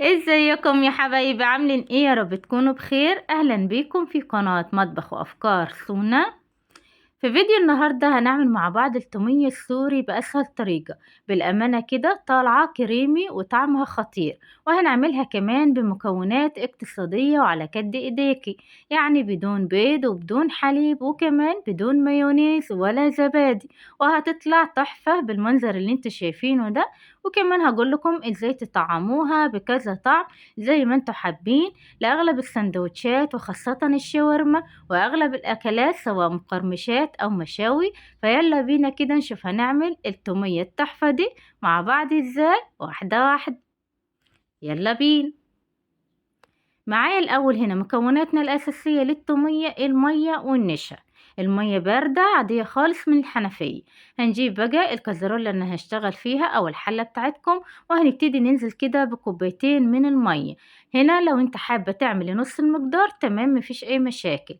ازيكم يا حبايبي؟ عاملين ايه؟ يا رب تكونوا بخير. اهلا بيكم في قناة مطبخ وافكار سونا. في فيديو النهاردة هنعمل مع بعض التومية السوري بأسهل طريقة، بالأمانة كده طالعة كريمي وطعمها خطير، وهنعملها كمان بمكونات اقتصادية وعلى كد ايديكي، يعني بدون بيض وبدون حليب وكمان بدون مايونيز ولا زبادي، وهتطلع تحفة بالمنظر اللي انتوا شايفينه ده. وكمان هقول لكم ازاي تطعموها بكذا طعم زي ما انتوا حابين لأغلب السندوتشات وخاصة الشاورما وأغلب الأكلات سواء مقرمشات أو مشاوي. فيلا بينا كده نشوف هنعمل التومية التحفة دي مع بعض ازاي واحدة واحدة. يلا بينا. معايا الأول هنا مكوناتنا الأساسية للتومية: المية والنشا. المية باردة عادية خالص من الحنفية. هنجيب بقى الكازرولة اللي هشتغل فيها أو الحلة بتاعتكم، وهنبتدي ننزل كده بكوبايتين من المية. هنا لو انت حابة تعملي نص المقدار تمام، مفيش أي مشاكل.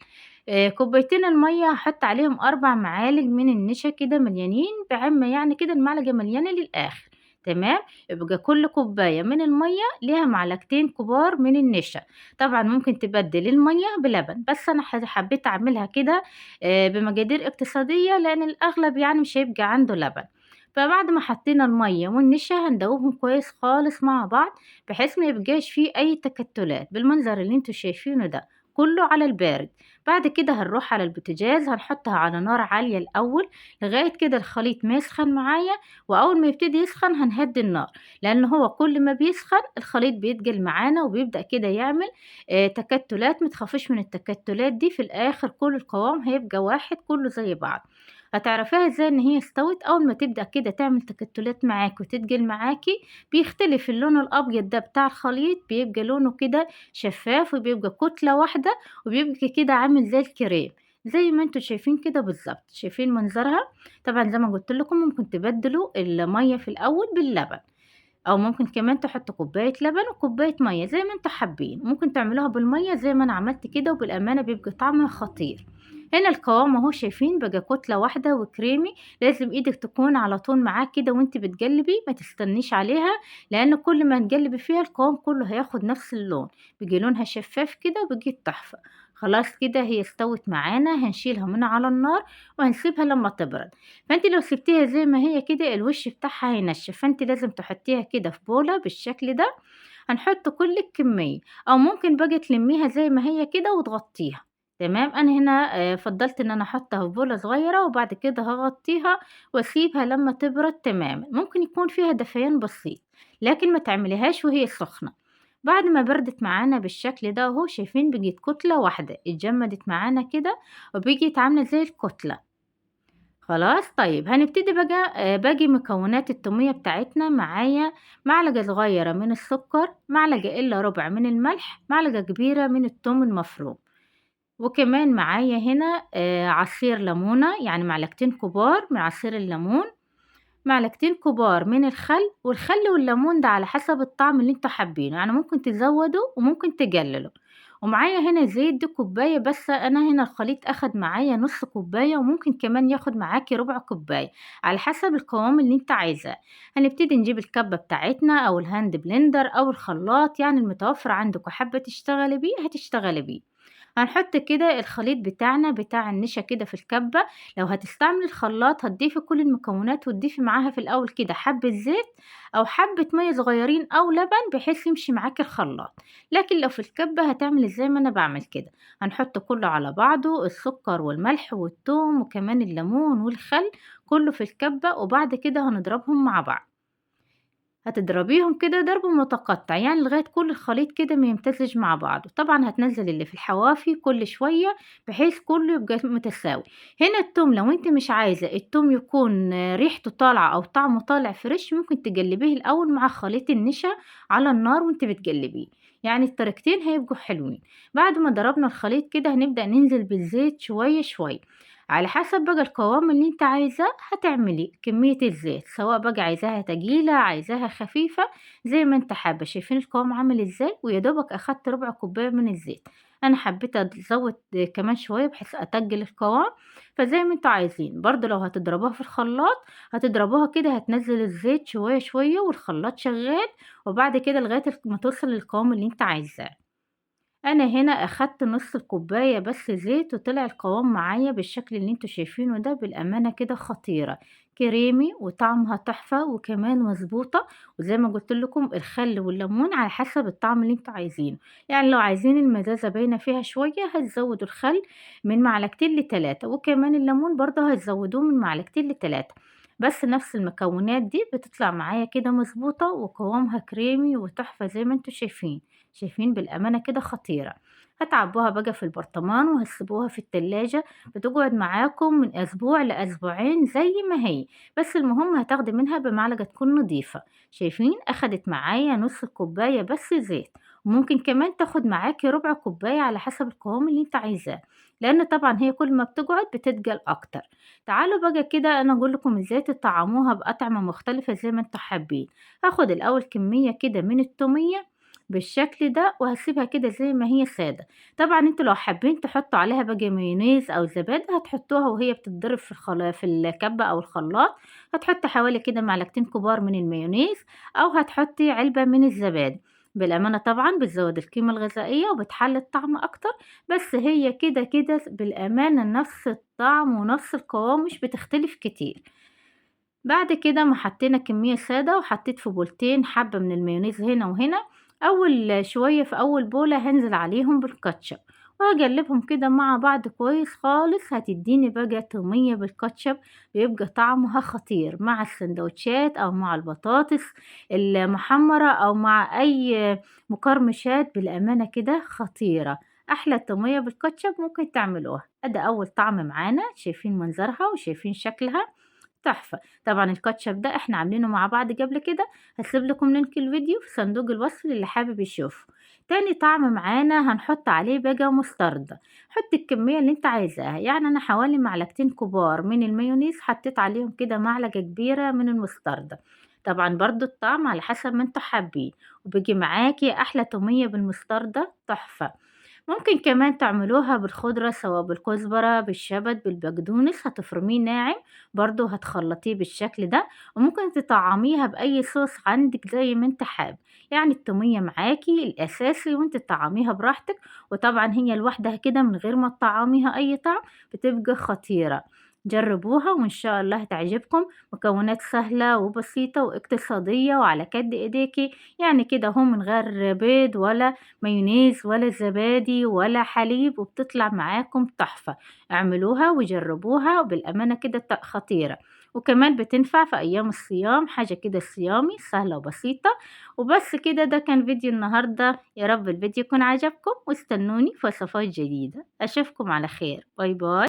كوبايتين المية هحط عليهم 4 معالق من النشا كده مليانين بعمة، يعني كده المعلقة مليانة للآخر. تمام، يبقى كل كوباية من المية ليها معلقتين كبار من النشا. طبعا ممكن تبدل المية بلبن، بس انا حبيت اعملها كده بمقادير اقتصادية لان الاغلب يعني مش هيبقى عنده لبن. فبعد ما حطينا المية والنشا هندوبهم كويس خالص مع بعض بحيث ما يبقاش فيه اي تكتلات بالمنظر اللي انتوا شايفينه ده، كله على البارد. بعد كده هنروح على البوتاجاز، هنحطها على نار عالية الأول لغاية كده الخليط ما يسخن معايا، وأول ما يبتدي يسخن هنهدي النار، لأن هو كل ما بيسخن الخليط بيتقل معانا وبيبدأ كده يعمل تكتلات. ما تخافوش من التكتلات دي، في الآخر كل القوام هيبقى واحد كله زي بعض. هتعرفيها ازاي ان هي استوت؟ اول ما تبدأ كده تعمل تكتلات معاكي وتتقل معاكي، بيختلف اللون الابيض ده بتاع الخليط، بيبقى لونه كده شفاف وبيبقى كتلة واحدة وبيبقى كده عامل زي الكريم زي ما انتوا شايفين كده بالظبط. شايفين منظرها؟ طبعا زي ما قلت لكم ممكن تبدلوا المية في الاول باللبن، او ممكن كمان تحطوا كوباية لبن وكوباية مية زي ما انتوا حابين. ممكن تعملوها بالمية زي ما انا عملت كده، وبالامانة بيبقى طعمها خطير. هنا القوام اهو، شايفين بقى كتلة واحدة وكريمي. لازم ايدك تكون على طول معاك كده وانت بتقلبي، ما تستنيش عليها، لان كل ما تقلبي فيها القوام كله هياخد نفس اللون، بيجي لونها شفاف كده وبيجي تحفة. خلاص كده هي استوت معانا، هنشيلها من على النار وهنسيبها لما تبرد. فانت لو سبتيها زي ما هي كده الوش بتاعها هينشف، فانت لازم تحطيها كده في بولة بالشكل ده. هنحط كل الكمية، او ممكن بقى تلميها زي ما هي كده وتغطيها. تمام، انا هنا فضلت ان انا احطها في بولة صغيرة وبعد كده هغطيها واسيبها لما تبرد تماما. ممكن يكون فيها دفيان بسيط، لكن ما تعمليهاش وهي سخنة. بعد ما بردت معانا بالشكل ده اهو، شايفين بقت كتلة واحدة، اتجمدت معانا كده وبقت عاملة زي الكتلة. خلاص طيب هنبتدي بقى باقي مكونات التومية بتاعتنا. معايا معلقة صغيرة من السكر، معلقة إلا ربع من الملح، معلقة كبيرة من التوم المفروم، وكمان معايا هنا عصير ليمونة، يعني معلقتين كبار من عصير الليمون، معلقتين كبار من الخل. والخل والليمون ده على حسب الطعم اللي انتوا حابينه، يعني ممكن تزودوا وممكن تقللوا. ومعايا هنا زيت، دي كوباية بس، انا هنا الخليط اخد معايا نص كوباية، وممكن كمان ياخد معاكي ربع كوباية على حسب القوام اللي انت عايزاه. هنبتدي نجيب الكبة بتاعتنا او ال hand blender او الخلاط، يعني المتوفر عندك وحابة تشتغلي بيه هتشتغلي بيه. هنحط كده الخليط بتاعنا بتاع النشا كده في الكبة. لو هتستعملي الخلاط هتضيفي كل المكونات وتضيفي معاها في الأول كده حبة زيت أو حبة مية صغيرين أو لبن بحيث يمشي معاكي الخلاط. لكن لو في الكبة هتعملي زي ما أنا بعمل كده، هنحط كله على بعضه، السكر والملح والثوم وكمان الليمون والخل كله في الكبة، وبعد كده هنضربهم مع بعض. هتضربيهم كده ضرب متقطع، يعني لغاية كل الخليط كده ما يمتزج مع بعضه. طبعا هتنزل اللي في الحوافي كل شوية بحيث كله يبقى متساوي. هنا التوم لو انت مش عايزة التوم يكون ريحته طالعة او طعمه طالع fresh، ممكن تقلبيه الاول مع خليط النشا على النار وانت بتقلبيه، يعني الطريقتين هيبقوا حلوين. بعد ما ضربنا الخليط كده هنبدأ ننزل بالزيت شوية شوية على حسب بقى القوام اللي انت عايزاه. هتعملي كمية الزيت سواء بقى عايزاها تقيلة عايزاها خفيفة زي ما انت حابة. شايفين القوام عامل ازاي؟ ويا دوبك اخدت ربع كوباية من الزيت. انا حبيت ازود كمان شوية بحيث اتجل القوام، فزي ما انتوا عايزين. برضو لو هتضربوها في الخلاط هتضربوها كده، هتنزل الزيت شوية شوية والخلاط شغال، وبعد كده لغاية ما توصل للقوام اللي انت عايزاه. انا هنا اخدت نص الكوباية بس زيت، وطلع القوام معايا بالشكل اللي انتوا شايفينه ده. بالامانة كده خطيرة، كريمي وطعمها تحفة وكمان مظبوطة. وزي ما قلت لكم الخل والليمون على حسب الطعم اللي انتوا عايزينه، يعني لو عايزين المزازه باينة فيها شوية هتزودوا الخل من معلقتين ل3، وكمان الليمون برضه هتزودوه من معلقتين ل3. بس نفس المكونات دي بتطلع معايا كده مظبوطة وقوامها كريمي وتحفه زي ما انتوا شايفين. شايفين بالامانة كده خطيرة. هتعبوها بقى في البرطمان وهتسيبوها في التلاجة، بتقعد معاكم من اسبوع لاسبوعين زي ما هي، بس المهم هتاخدي منها بمعلقه تكون نظيفة. شايفين اخدت معايا نص كوباية بس زيت، وممكن كمان تاخد معاكي ربع كوباية على حسب القوام اللي انت عايزاه، لان طبعا هي كل ما بتقعد بتتقل اكتر. تعالوا بقى كده انا اقول لكم ازاي تطعموها باطعمه مختلفة زي ما انتوا حابين. هاخد الاول كمية كده من التوميه بالشكل ده، وهسيبها كده زي ما هي ساده. طبعا انتوا لو حابين تحطوا عليها بقى مايونيز او زبادي هتحطوها وهي بتتضرب في الكبه او الخلاط. هتحطي حوالي كده معلقتين كبار من المايونيز، او هتحطي علبة من الزبادي. بالامانة طبعا بتزود القيمة الغذائية وبتحلي الطعم اكتر، بس هي كده كده بالامانة نفس الطعم ونفس القوام، مش بتختلف كتير. بعد كده ما حطينا كمية ساده، وحطيت في بولتين حبه من المايونيز هنا وهنا. اول شوية في اول بوله هنزل عليهم بالكاتشب، وهقلبهم كده مع بعض كويس خالص. هتديني بقى توميه بالكاتشب، بيبقى طعمها خطير مع السندوتشات او مع البطاطس المحمره او مع اي مقرمشات. بالامانة كده خطيرة، احلى توميه بالكاتشب ممكن تعملوها. ادي اول طعم معانا، شايفين منظرها وشايفين شكلها تحفة. طبعا الكاتشب ده احنا عاملينه مع بعض قبل كده، هسيب لكم link الفيديو في صندوق الوصف للي حابب يشوفه. تاني طعم معانا هنحط عليه بقى مستردة. حط الكمية اللي انت عايزاها، يعني انا حوالي معلقتين كبار من المايونيز حطيت عليهم كده معلقة كبيرة من المستردة. طبعا برضو الطعم على حسب ما انتوا حابين، وبيجي معاكي احلى تومية بالمستردة تحفة. ممكن كمان تعملوها بالخضرة، سواء بالكزبرة بالشبت بالبقدونس، هتفرميه ناعم برضو هتخلطيه بالشكل ده. وممكن تطعميها بأي صوص عندك زي ما انت حابب، يعني التومية معاكي الأساسي وانت تطعميها براحتك. وطبعا هي لوحدها كده من غير ما تطعميها أي طعم بتبقى خطيرة. جربوها وإن شاء الله هتعجبكم. مكونات سهلة وبسيطة واقتصادية وعلى كد ايديكي، يعني كده هو من غير بيض ولا مايونيز ولا زبادي ولا حليب، وبتطلع معاكم تحفة. اعملوها وجربوها وبالأمانة كده خطيرة، وكمان بتنفع في أيام الصيام، حاجة كده صيامي سهلة وبسيطة. وبس كده، ده كان فيديو النهاردة. يا رب الفيديو يكون عجبكم، واستنوني في وصفات جديدة. أشوفكم على خير، bye bye.